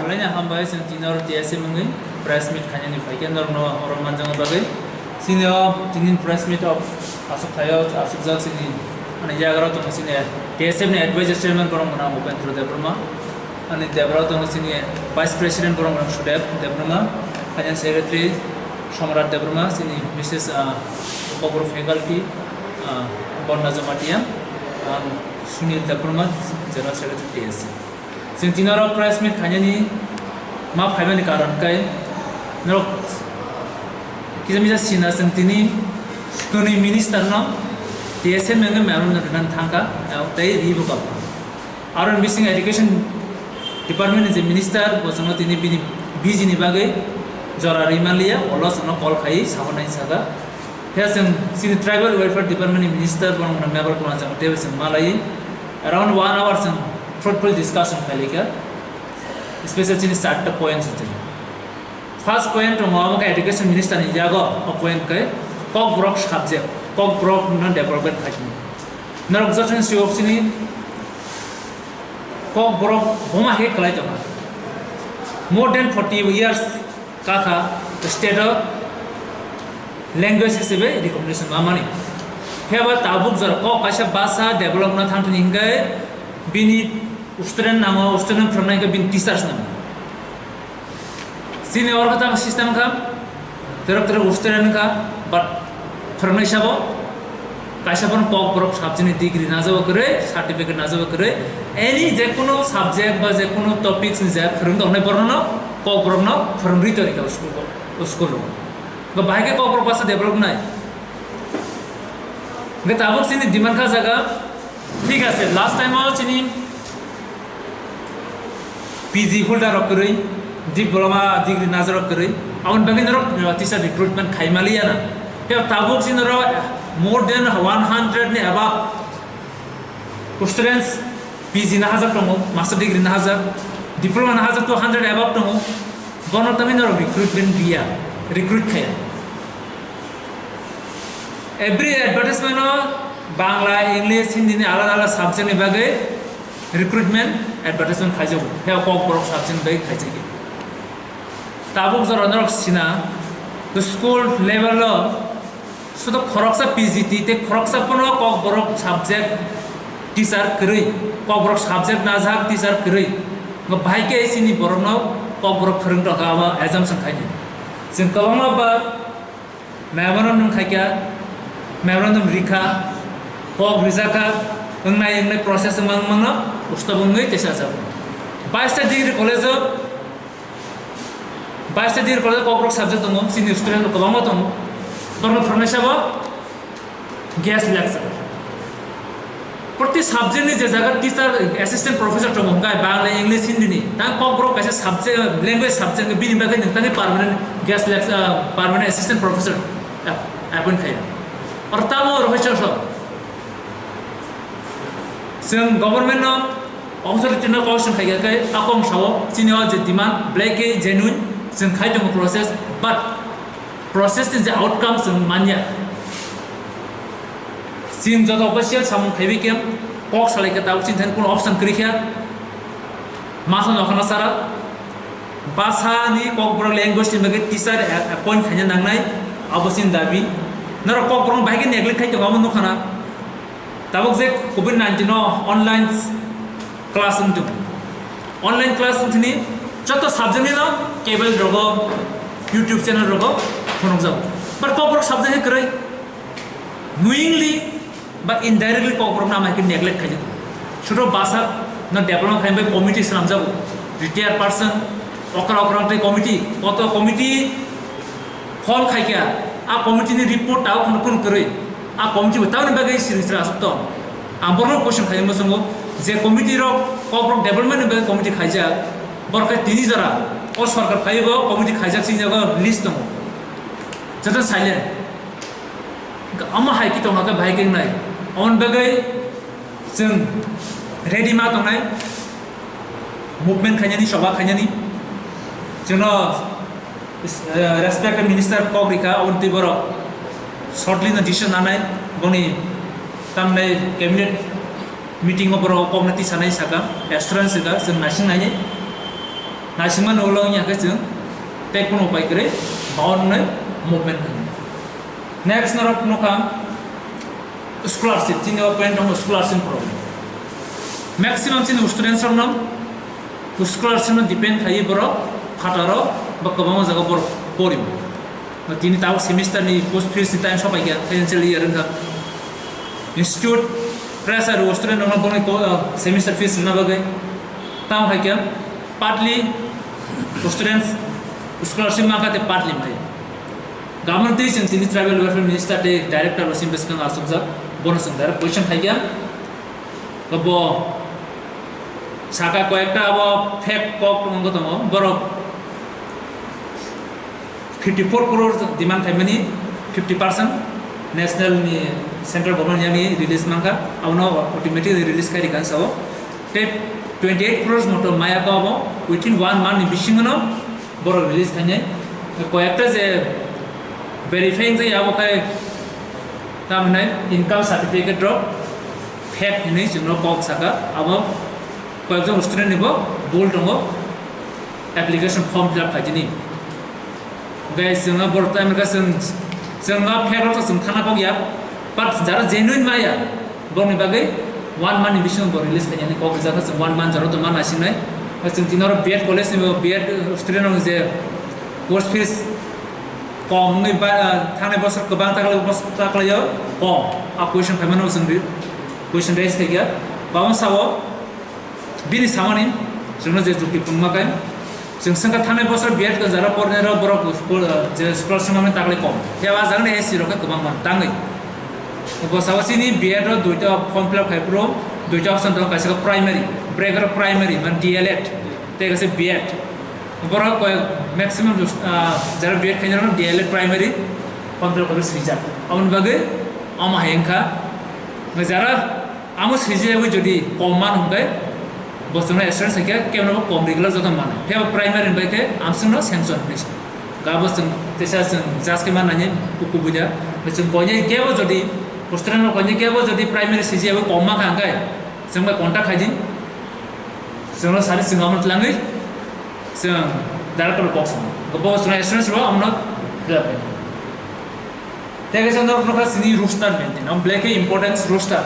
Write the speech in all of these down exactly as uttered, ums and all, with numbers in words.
Belai no hambai, chwng tini oro T S M wngwi press meet khainani phaikhe norokno oro manjakna bagwi. Chini o tini press meet o aswk thaio, aswk jak chini, ani yagra tongo chini T S M ni advisor chairman borok mwnang Upendra Debbarma, ani debra tongo chini vice president borok mwnang Sudev Debbarma, ani secretary Somrat Debbarma, chini Missus ah, Kokborok faculty, ah, Bonna Jamatia, ang Sunil Debbarma, general secretary T S M. Chwng tini oro press meet khainani ma phaimani karon khe norok kisa misa sina chwng tini kwnwi minister no T S M wngwi memorandum rwna thangkha, tei ribo kha. Aro bising education department ni je minister bo chwngno tini bini busy ni bagwi jora rwi manliya, ulo chwngno call khai sabo nai saka. Phiya chwng chini tribal welfare department ni minister borok no member kwlajak tei chwng malai around one hour chwng fruitful discussion khailika, special chini charta points twi. First point tongo abo khe education minister ni yago o point khe Kokborok subject, Kokborok no development khaikhe. Norok joto ni siyok chini Kokborok boma khe kwlai tongo. More than forty years kakha state o language hisabe recognition mamani. Phiya ba tabuk jora kok kaisa basa develop na thang thani hingai bini student nango, student phwrwngnai khe bini teachers nango. Chini oro khe tamo system kha, terok terok student kha, but phwrwngnai sabo kaisa bono Kokborok subject ni degree najabo kwrwi, certificate najabo kwrwi, any je kono subject ba je kono topics ni je phwrwng tongnai borok no Kokborok no phwrwngwi tongwi kha school o, school o. Bo bahai khe Kokborok basa develop nai. Hwnkhe tabuk chini demand kha jaga, thik ase, last time o chini P G holder rok kwrwi, diploma degree najar rok kwrwi, aboni bagwi norok teacher recruitment khai maliya na. Phiya tabuk chini norok more than one hundred ni above students P G na hajak tongo, master degree na hajak, diploma na hajak two hundred above tongo, bono tamni norok recruitment riya, recruit khaya. Every advertisement o Bangla, English, Hindi ni alada alada subject ni bagwi recruitment advertisement khaijago. He Kokborok subject ni bagwi khaijagya. Tabuk jora norok sina, school level o sudo khoroksa P G T tei khoroksa pono Kokborok subject teacher kwrwi, Kokborok subject najak teacher kwrwi. Bo bahai khe chini borokno Kokborok phwrwng tongkha, abo assumption khaidi. Chwng kwbangma ba memorandum khaikha, memorandum rikha, kok rijakha, wngnai wngnai process wngma wngmano stop wngwi teisa jago. Baista degree college o, baista degree college o Kokborok subject tongo, chini student rok kwbangma tongo. Borokno phwrwngnai sabo guest lecturer. Proti subject ni je jaga teacher, assistant professor tongo, hwnkhe Bangla, English, Hindi ni. Tang Kokborok kaisa subject, language subject, bini bagwi nwng tangwi permanent guest lect-, ah, permanent assistant professor ap-, appoint khaiya. Oro tamo rohoi chok sok. Chwng government no authority no question khaikha khe, a kong sao, chini o je demand, belai khe genuine, chwng khai tongo process, but process ni je outcome chwng manya. Chwng joto official samung khaiwi khe kok salai khe tabuk chini thani kuno option kwrwi kha. Masa nokha na sara basa ni Kokborok language ni bagwi teacher a-, appoint khaina nangnai, abo chini dabi. Norok Kokborok bahai khe neglect khai tongo, abo nukha na. Tabuk je covid nineteen o online class wng tong. Online class wng thini joto subject ni no cable rogo, YouTube channel rogo phunukjago. But Kokborok subject ni kwrwi knowingly ba indirectly Kokborok no amai khe neglect khaijak. Sudo basa no development khaina bai committee swnamjago. Retired person, okra okra tei committee, koto committee Hol khaikha, a committee ni report tabuk phano kunu kwrwi. A committee bo tamoni bagwi siring siring aswk tong. Ang borokno question khaimano chwngo, je committee rok Kokborok development ni bagwi committee khaijak, borok khe tini jora o sorkar phaibo committee khaijak sini jago list tongo. Joto silent. Omo hai khe tongkha khe bahai khe wngnai. Aboni bagwi chwng ready ma tongnai, movement khainani, soba khainani. Chwngno, eh, respected minister kok rikha, aboni twi borok shortly no decision nanai, boni tamni cabinet meeting o borok kokno tisanai saka, assurance rikha, chwng naising nainai. Naisingmani ulo wngya khe chwng tei kunu upai kwrwi bawan wngnai movement khainai. Next norok nukha scholarship, chini o point tongo scholarship problem. Maximum chini students rokno scholarship no depend khaiwi borok phataro ba kwbangma jaga borok porio. Tini tabuk semester ni post fees ni time sopaikha, financial year wngkha. Institute pressure o student rokno boni ko-, semester fees rwna bagwi. Tamo hai khe partly students scholarship mankha tei partly maya. Government tei chwng tini tribal welfare minister tei director bo chini bwskango achukjak, bono chwng direct question khaikha. Bo saka koyekta abo fake kok tongo, tongo borok fifty four crore demand khaimani, fifty percent national ni central government yani release mankha, abono automatically release khai rikha sao. Tei twenty eight crores moto maya ko abo within one month ni bisingo no borok release khainai. Koyekta je verifying je abo khai tamhinai income certificate rok fake hinwi chwngno kok saka, abo koyekjon student ni bo bul tongo, application form fill up khaijini. Guys, chwngno borok time ka chwng, chwngno fake rok chwng thana kok ya, but jara genuine maya, borokni bagwi one month ni bisingo bo release khainani kok rijak, chwng one month jora tongma naisingnai. Chwng tini oro B Ed college ni bo B Ed student rok je course fees kom wngwi ba, thangnai bosor kwbang taklai, bosor taklaio kom. A question phaimano chwng ri-, question raise khaikha. Babo sao bini samani chwngno je jukti phunukma khe, chwng swngkha thangnai bosor B Ed jara pornai rok borok school, je scholarship mamani taklai kom. Phiya o jagani S C rok khe kwbang man tangwi. Bo sao chini B Ed ro duita form fill up khai phuru duita option tongo, kaisa khe primary, bwrwi khe primary, man D L Ed, tei kaisa B Ed. Borok koi maximum, ah, jara B Ed khainai rok D L Ed primary form fill up khai swijak. Aboni bagwi omo hai wngkha. Jara amo swijagwi jodi kom man hwnkhe, bo chwngno assurance hai khe kebono bo kom ri glak joto manwi. Phiya bo primary ni bai khe amswkno sanction hinwi sa. Ga bo chwng teisa chwng judge khe man nani kuku buida. Chwng koinai kebo jodi, student rok koinai kebo jodi primary swijagwi kom man kha hwnkhe, chwng bai contact khai di. Chwngno sari chwng amo twlangwi chwng director kok swngo. Bo chwngno assurance rw amno fill up khainai. Tei kaisa norok nukha chini roster maintain. Omo belai khe importance roster.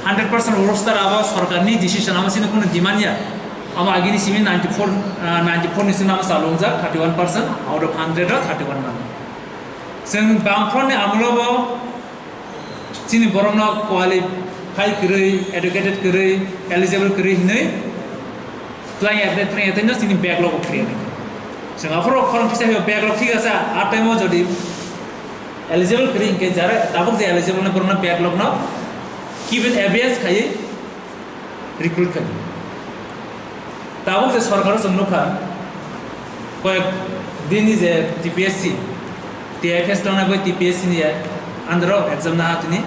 Hundred percent roster abo sorkarni decision, amo chini kunu demand ya. Amo agini simi ninety four, ah, ninety four ni simi amo chalungjak, thirty one percent out of hundred o thirty one mano. Chwng bangphorni amolo bo chini borokno qualify kwrwi, educated kwrwi, eligible kwrwi hinwi twlang ya, twlang ya, twino chini backlog o kwrwi. Chwng aphuru khorang kisa backlog thik asa, a time o jodi eligible kwrwi hinkhe jara tabuk je eligible no borokno backlog no given abeyance khaiwi recruit khai. Tabuk je sorkar o chwng nukha, koyek din ni je T P S C, T I F S tongnai bai T P S C ni under o exam naha tini.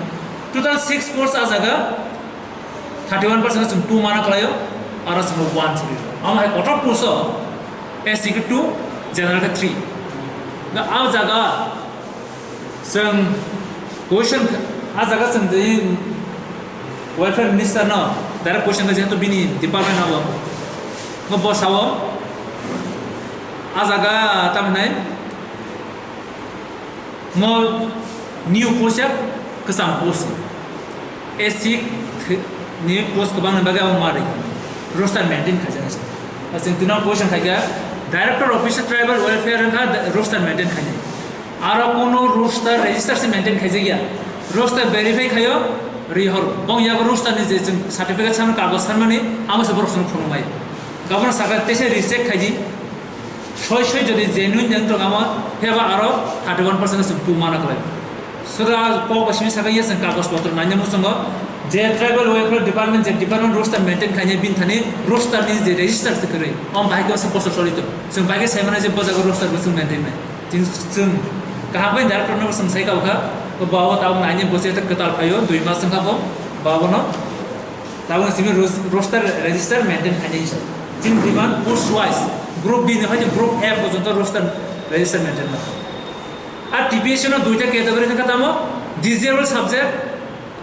Total six post a jaga thirty one percent chwng two mana khlaio, aro chwng one chwng. Amo hai kotor post o S C khe two, general khe three. Da a jaga Chwng question kh-, a jaga chwng twi welfare minister no direct question khe, jehetu bini department abo. Bo bo sao, a jaga tamo hinai mo new post ya, kwcham post. S C th-, ni post kwbang ni bagwi abo ma rwkha. Roster maintain khaijak se. Chwng tino question khaikha, Director Office Tribal Welfare wngkha roster maintain khainai. Aro kuno roster register se maintain khaijakya. Roster verify khaio, rihor. Bong yago roster ni je chwng certificate sanmani, kagoj sanmani, amo se borok chwng phunukmai. Gabon saka tese recheck khaidi. Soi soi jodi genuine wng tong amo, pheba aro thirty one percent chwng tu mana khlai. Sura kok ba simi saka yes chwng kagoj potro naina muchungo. Je tribal welfare department, je department roster maintain khainai, bini thani roster ni je register se kwrwi. Om bahai khe se poster solito. Chwng bahai khe sai mano je bo jaga roster bo chwng maintain nai. Chwng, chwng kaham bai director no chwng sai kha, bo abo tabuk naina bo se kwtal phaio, dui mas wngkha bo, bo abono. Tabuk simi ros-, roster register maintain khainai se. Chini demand post wise, group B ni hoi group F porjonto roster register maintain ma. A T P S C no duita category wngkha tamo, disabled subject,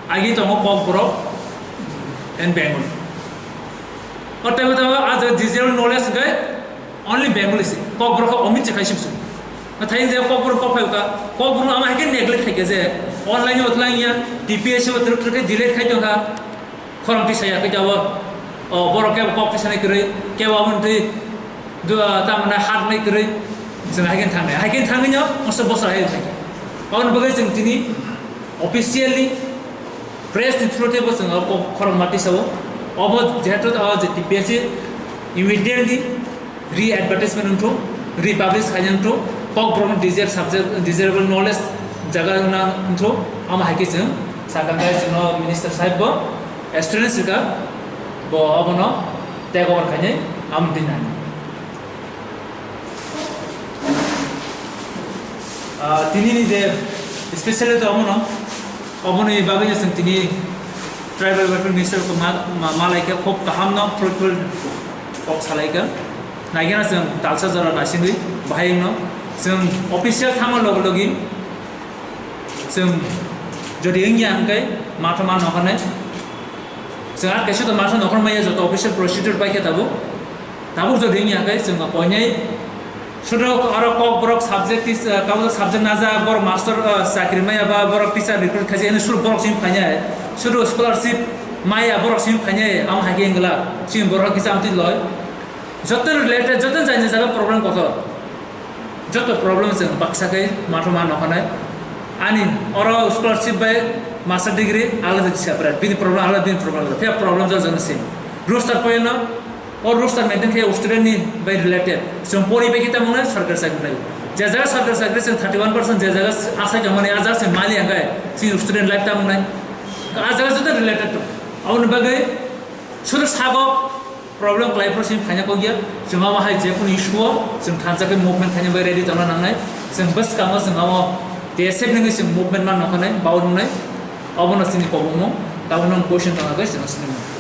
agi tongo Kokborok and Bengali. O tei bo tamo a jaga disabled knowledge hwnkhe Only Bengali se. Kokborok khe omit se khai sibsu. Nathai je Kokborok kok phai ka, Kokborok ama hai khe neglect khai khe je online o tlang ya, T P S o truk truk delete khai tong kha. Khorang tisa ya khe jabo. O borok khe kok tisa nai kwrwi, khe wa mun twi dua ta mana hat nai kwrwi. Jeng hai khe thang nai. Hai khe thang nyo, masa bosa hai thang. Aboni bagwi jeng tini officially press ni through tei bo chwng o kok khorang ma tisa o. Obo jehetu o je T P S C immediately re-advertisement wngthok, republish khaina wngthok, Kokborok desire subject, desirable knowledge jaga wngna wngthok, ama hai khe chwng sakha khe chwngno minister sahib bo assurance rwkha, bo obono take over khainai amo dinani. Ah, tini ni je specially to omono, oboni bagwi je chwng tini tribal welfare minister ko ma, ma, malaikha, khub kaham no fruitful kok salaikha. Naigena chwng talsa jora naisingwi bahai wngno chwng official thangma logi logi chwng jodi wngya hwnkhe matha ma nokhanai. Chwng ar kaisa to matha nokhor maya joto official procedure bai khe tabuk. Tabuk jodi wngya hwnkhe chwng koinai sudo aro Kokborok subject is, uh, kabo subject najak borok master, uh, chakri maya ba borok teacher recruit khaijak hwnwi sudo borok simi phainai. Sudo scholarship maya borok simi phainai, amo hai khe wngla chini borok kisa amtwi loi. Joto related, joto jani jaga problem kotor. Joto problem chwng baksa khe matha ma nokhanai. Ani oro scholarship bai master degree alada separate. Bini problem alada, bini problem alada. Phiya problem jal jani same. Roster poyeno, o roster maintain khe student ni bai related. Chwng pori bai kita mwnai sarkar chakri nai. Je jaga sarkar chakri chwng thirty one percent, je jaga asai tongmani, a jaga chwng mali angkai, chini student life ta mwnai. A jaga joto related to. Aboni bagwi sudu sago problem khlai phuru sini phaina kok ya. Chwng abo hai je kunu issue o chwng thansa khe movement khaina bai ready tongna nangnai. Chwng bwskango chwng abo T S F ni chwng movement ma nokhanai, bau nungnai. Obono chini kobongmo, tabukno question tongna khe chwng sinimung.